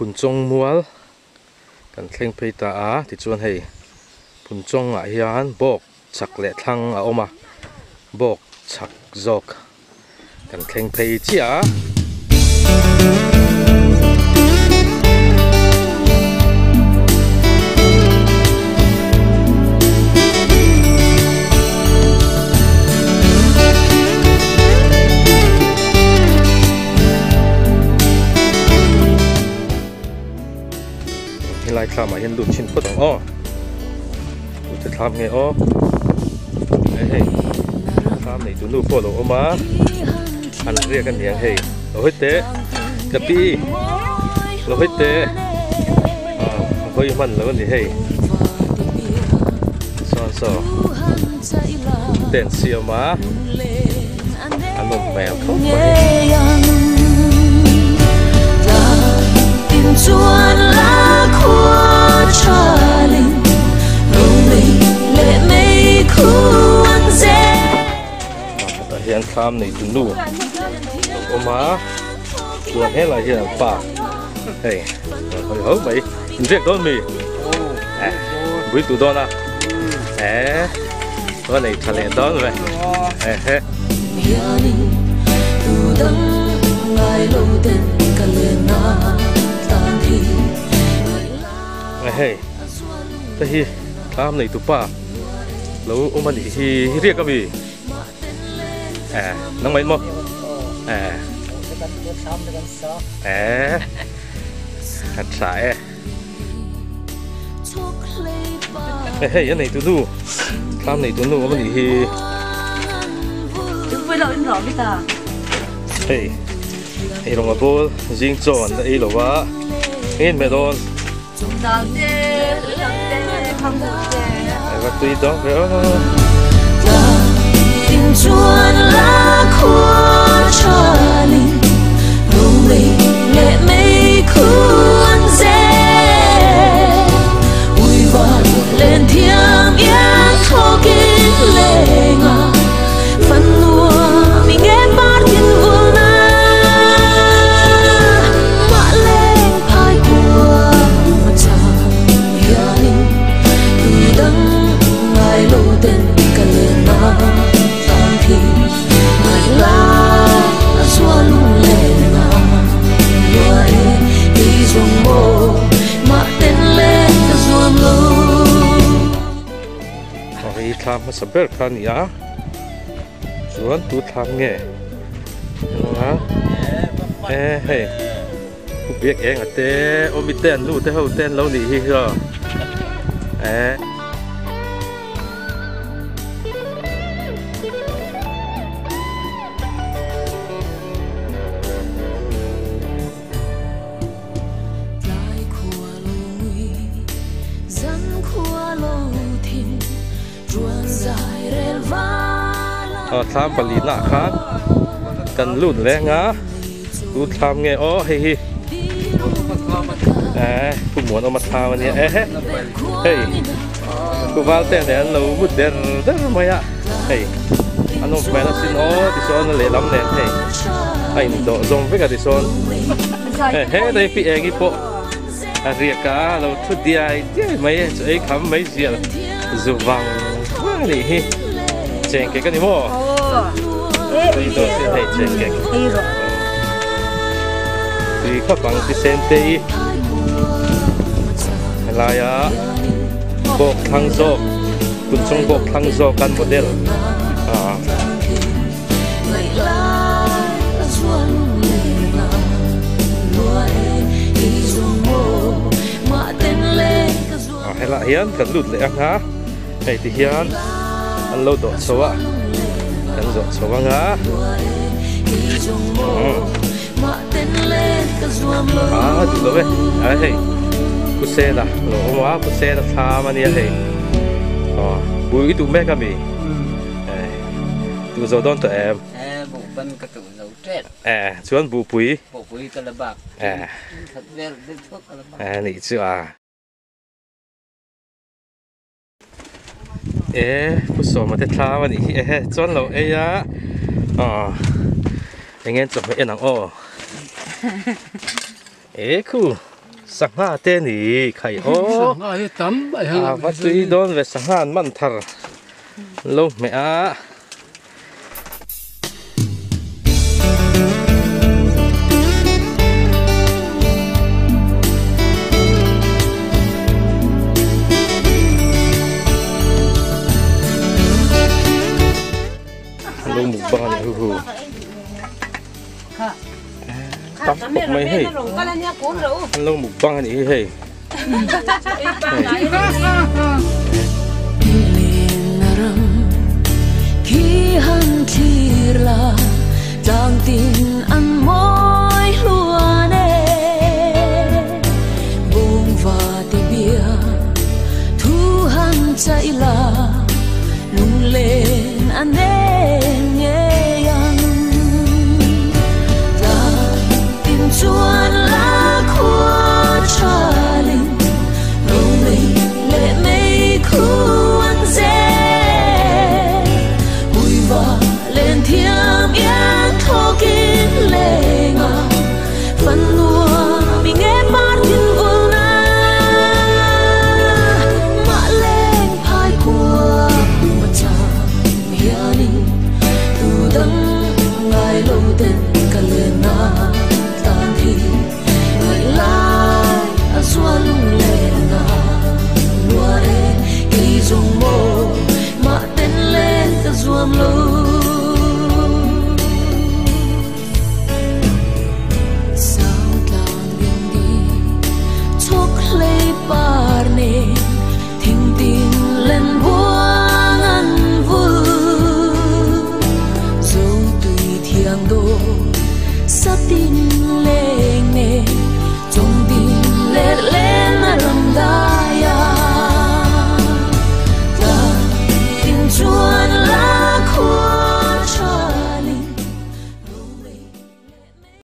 Phunchawng mual kan thleng phei ta a tichuan hei Phunchawng ah hian bawk chak leh thlang a awm a bawk chak zawk kan thleng phei chiah a. Helai thlam ah hian lut chhin phawt ang aw tute thlam nge aw hei hei thlam nei tu nu pawh a lo awm a an riak a niang hei lo hawi teh ka pi lo hawi teh ah a hawi hman lo a ni hei sawn saw te an siam a a nawm hmel khawp mai. Tah hian thlam nei tu nu a awm a chuan helai hian an pa hei rawn hawi ho mai inziak dawn mi bui tu dawn a eh va nei tha leh dawn ve ehe. Hei te hi thlam nei tu pa lo awm a nih hi hi riak a mi eh nang mai maw eh eh a tha e hei a nei tu nu thlam nei tu nu awm a nih hi hei ei rawng a bawl zing chaw an la ei lo a engin hmeh dawn Eva tui dawn ve aw. Thla hmasa ber kha a ni a chuan tu thlam nge e hei Pu Biak Enga te Awmi te an nu te ho te an lo nih hi aw e. Aw thlam pali nah khan kan lut leng a tu thlam nge aw hei hi eh pu muan awm a thlam a nia eh hei pu val te nen an lo mut der der mai a hei an awm hmel asin aw tichuan a lehlam nen hei a indawh zawm vek a tichuan he he pi engi pawh A riak a lo thu diai diai mai e, chu ei kham mai zial zu vang vang a nih hi. Cheng kek a ni maw? Tui dawn sin hei cheng kek. Tui khawp ang ti sen te i. Helaia bawk thlang zawk, kunchung bawk thlang zawk an model. Helaiah hian kan lut leh ang a hei ti hian an lo dawh chho a kan zawh chho ang a ah duh lo e a hei pu sena lo awm a pu sena thlam a nia hei aw bui i duh mek a mi. Tu zo dawn tawh em? Eh, buh ban ka tu zo ṭet. Eh, chuan buhpui. Buhpui ka la bak. Eh. Khat vel deuh thawk ka la bak. Eh, nih chu a. Eh, Pu Sawma te thlam a nih hi. Ehe, chuan lo ei a. Aw. Eng nge chawhmeh en ang aw. Eh, khu. Sangha te a ni khai aw. A va tui dawn ve sangha an man thar lo hmeh a. Lo mukbang a ni hu hu. Tam khawp mai hei. An lo mukbang a nih hi hei. Sa tin